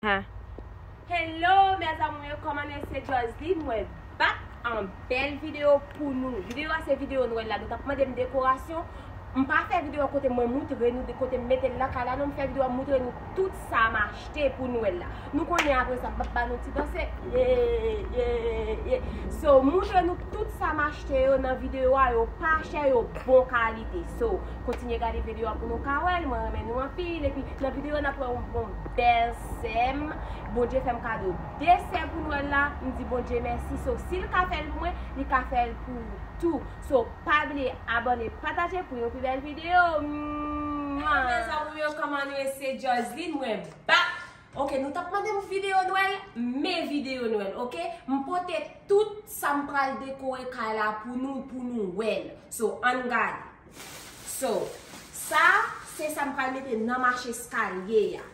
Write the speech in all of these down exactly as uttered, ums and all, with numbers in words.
Hello mes amours, kòman nou ye? Se Joseline, mwen back an bèl videyo pou nou. Videyo a se videyo Nwèl la, nou t ap mande m dekorasyon. M pa fè videyo a kote mwen moutre nou de kote m mete l nan kay la, non, m fè videyo a moutre nou tout sa m achte pou Nwèl la. Nou konnen apre sa, m p ap ba nou ti danse. Yeah, yeah, yeah. So, moutre nou tout sa m achte yo nan videyo a, yo pa chè, yo bon kalite. So, kontinye gade videyo a pou nou ka wè l, mwen renmen nou anpil. Epi nan videyo a, n ap wè yon bon bèl sè m. Bondye fè m kado de sè pou Nwèl la, m di Bondye mèsi. So, si l ka fè l pou mwen, li ka fè l pou ou tou. So, pa bliye abòne, pataje pou yon pi bèl videyo. Mwah! Mes amours, kòman nou ye? Se Joseline, mwen back. Ok, nou t ap mande m videyo Nwèl, men videyo Nwèl, ok? M pote tout sa m pral dekore kay la pou nou, pou nou wè l. So, ann gade. So, sa, se sa m pral mete nan mach eskalye a.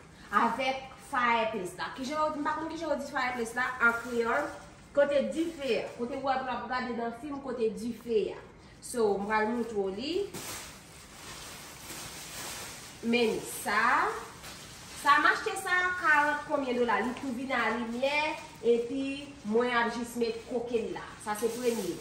Avèk fireplace la. Kijan yo, m pa konn kijan yo di fireplace la an kreyòl. Kote dife a. Kote w ap gade nan fim, kote dife a. So, m pral moutre w li. Men sa. Sa m achte sa karant konbyen dola. Li tou vin a limyè. Epi, mwen ap jis met koke l la. Sa se premye.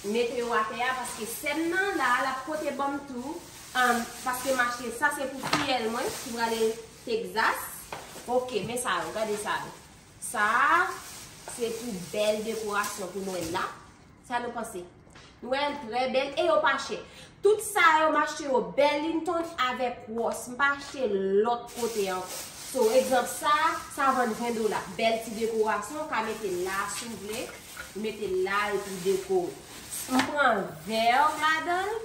Mete yo atè a paske sè m nan la, l ap pote ban m tou. An, paske m achte sa, se pou fiyèl mwen ki prale Texas. Ok, men sa yo, gade sa yo. Sa, se pou bèl dekorasyon pou Nwèl la. Sa nou panse? Nwèl trè bèl e yo pa chè. Tout sa yo, m achte yo Burlington avèk Ross. M pa achte lòt kote ankò. So, egzanp sa, sa vann ven dola. Bèl ti dekorasyon, ou ka mete l la si w vle. Ou mete l la epi w dekore. M pran vè ladan l.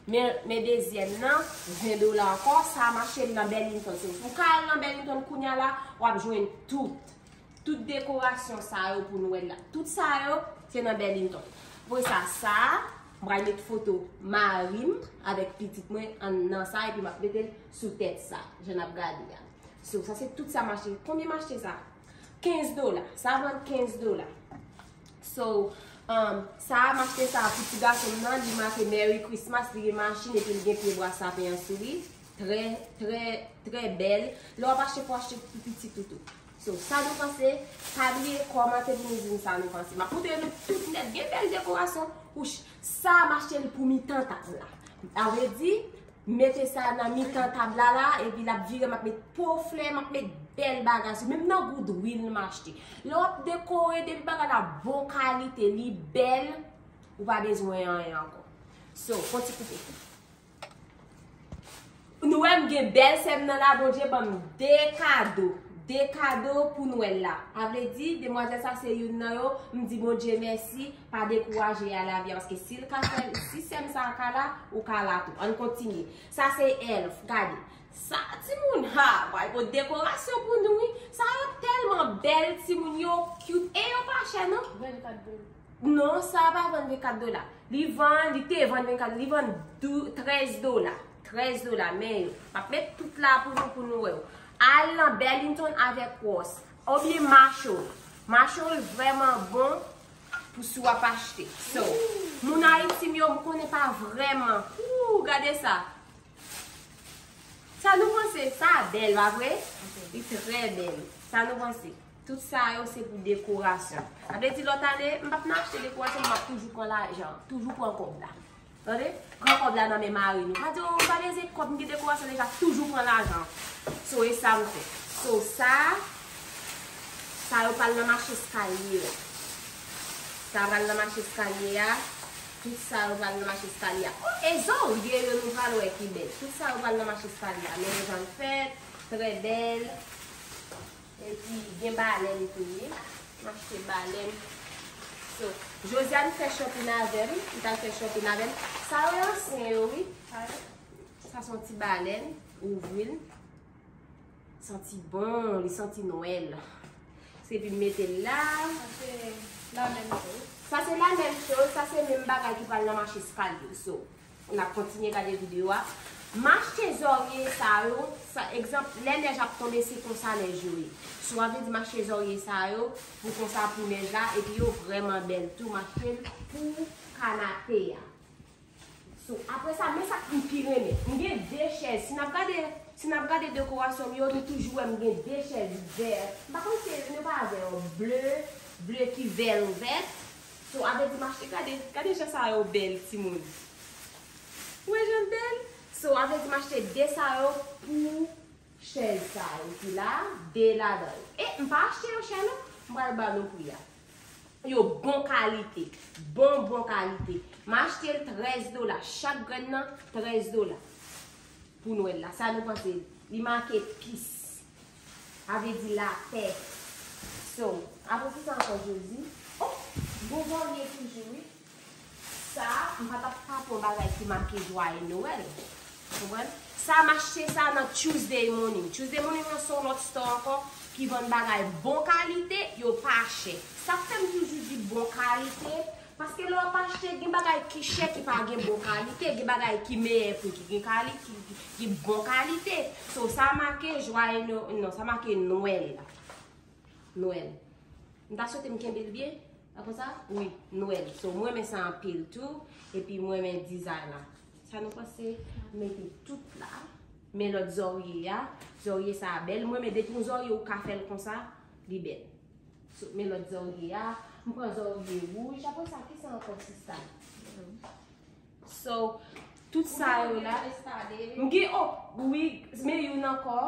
Men, men dezyèm nan, ven dola ankò, sa m achte l nan Burlington. So, ou ka al nan Burlington kounye a la, w ap jwenn tout. Tout dekorasyon sa yo pou Nwèl la. Tout sa yo, se nan Burlington. Apre sa, sa, m pral met foto mari m avèk pitit mwen an nan sa, epi m ap mete l sou tèt sa, jan n ap gade a. So, sa se tout sa m achte. Konbyen m achte sa? Kenz dola. Sa vann kenz dola. So, um, sa a, m achte sa a pou ti gason m nan, li make Merry Christmas, li gen machin epi li gen pyebwa sapen an sou li. Trè, trè, trè bèl. Lè w ap achte, fò w achte pou pitit ou tou. So, sa nou panse, pa bliye kòmante pou nou di m sa nou panse. M ap moutre nou tout nèt, gen bèl dekorasyon. Wouch, sa a m achte l pou mitan tab la. A vle di, mete sa nan mitan tab la la, epi l ap vire, m ap met po flè, m ap met bèl bagay sou, menm nan goudwil m achte. Lè w ap dekore, depi bagay la bon kalite, li bèl, ou pa bezwen anyen ankò. So, fon ti koupe. Nou wè m gen bèl sè m nan la, Bondye ban m de kado. De kado pou Nwèl la. A vle di, demwazèl sa se youn nan yo, m di Bondye mèsi, pa dekouraje a lavi a, paske si l ka fè, si sè m sa ka la, ou ka la tou. Ann kontinye. Sa se elf, gade. Sa, timoun, ha, bay bon dekorasyon pou nou, wi. Sa yo tèlman bèl, timoun, yo cute. E yo pa chè, non. Vennkat dola. Non, sa pa vann vennkat dola. Li vann, li te vann vennkat, li vann dou-, trèz dola. Trèz dola, men yo. M ap met tout la pou nou, pou nou wè yo. Al nan Burlington avèk Ross. Oubyen Marshall. Marshall vrèman bon pou si w ap achte. So, moun Ayiti m yo, m konnen pa vrèman. Ooh, gade sa. Sa nou panse? Sa bèl, pa vre? Li trè bèl. Sa nou panse? Tout sa yo se pou dekorasyon. Sa vle di lòt ane, m p ap nan achte dekorasyon, m ap toujou pran lajan. Toujou pran kòb la. Tande? Pran kòb la nan men mari nou. Pa di, "Oh, m pa bezwen kòb, m gen dekorasyon deja," toujou pran lajan. So, e sa m fè. So, sa, sa yo pral nan mache eskalye a. Sa pral nan mache eskalye a. Tout sa yo pral nan mache eskalye a. Oh, e zòrye yo nou pral wè ki bèl. Tout sa yo pral nan mache eskalye a. Men yo jan fèt, trè bèl. Epi gen balèn tou, wi. M achte balèn. So, Josiane fè shopping avè m. Li t al fè shopping avè m. Sa yo ansyen yo, wi. Sa se yon ti balèn. Ouvri l. Santi bon, li santi Nwèl. Se epi m mete l la. Sa se la menm choz. Sa se la menm choz. Sa se menm bagay ki pral nan mache eskalye. So, n ap kontinye gade videyo a. M achte zòrye sa yo, sa, egzanp, lè nèj ap tonbe, se konsa nèj yo ye. So, sa vle di m achte zòrye sa yo pou konsa pou nèj la, epi yo vrèman bèl tou. M achte l pou kanape a. So, apre sa, men sa k m pi renmen. M gen de chèz. Si n ap gade Si n ap gade dekorasyon m yo, nou toujou wè m gen de chèz vè. M pa konn si yo pa vè, ble, ble ki vè ouvè. So, avè di m achte, gade, gade jan sa yo bèl, timoun. Ou wè jan l bèl? So, avè di m achte de sa yo pou chèz sa yo ki la, de ladan yo. E m pa achte yo chè non, m pral ba nou pri a. Yo bon kalite, bon, bon kalite. M achte l trèz dola, chak grenn nan trèz dola. Pou Nwèl la, sa nou panse? Li make peace. Sa vle di lapè. So, apre ki sa ankò Josie? Oh, gon zòrye toujou, wi. Sa, m pa t ap frape yon bagay ki make Joyeux Noël. Konprann? Sa, m achte sa nan Tuesday Morning. Tuesday Morning nan se yon lòt store ankò ki vann bagay bon kalite, yo pa chè. Sa k fè m toujou di bon kalite, paske lè w ap achte, gen bagay ki chè ki pa gen bon kalite, gen bagay ki meyè pri ki gen kali, ki, ki, ki bon kalite. So, sa make Joyeux No-, non, sa make Nwèl. Nwèl. M ta swete m kenbe l byen. Sa konsa? Wi, Nwèl. So, mwen renmen sa anpil tou. Epi mwen renmen dizay la. Sa nou panse? Mete tout la. Men lòt zòrye a. Zòrye sa a bèl. Mwen renmen depi yon zòrye ou ka fè l konsa, li bèl. So, men lòt zòrye a. M pran zòrye wouj. Apre sa, ki sa ankò, sista? So, tout sa yo la. M gen, oh, wi, men youn ankò.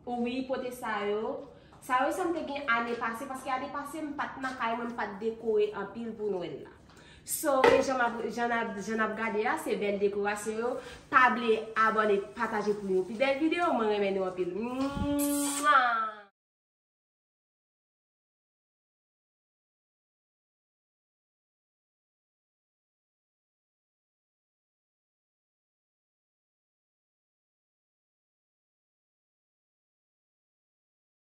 Wi, pote sa yo. Sa yo, sa m te gen ane pase, paske ane pase, m pa t nan kay mwen, m pa t dekore anpil pou Nwèl la. So, e jan m ap, jan n ap, jan n ap gade a, se bèl dekorasyon yo. Pa bliye abòne, pataje pou yon pi bèl videyo. Mwen renmen nou anpil. Mwa!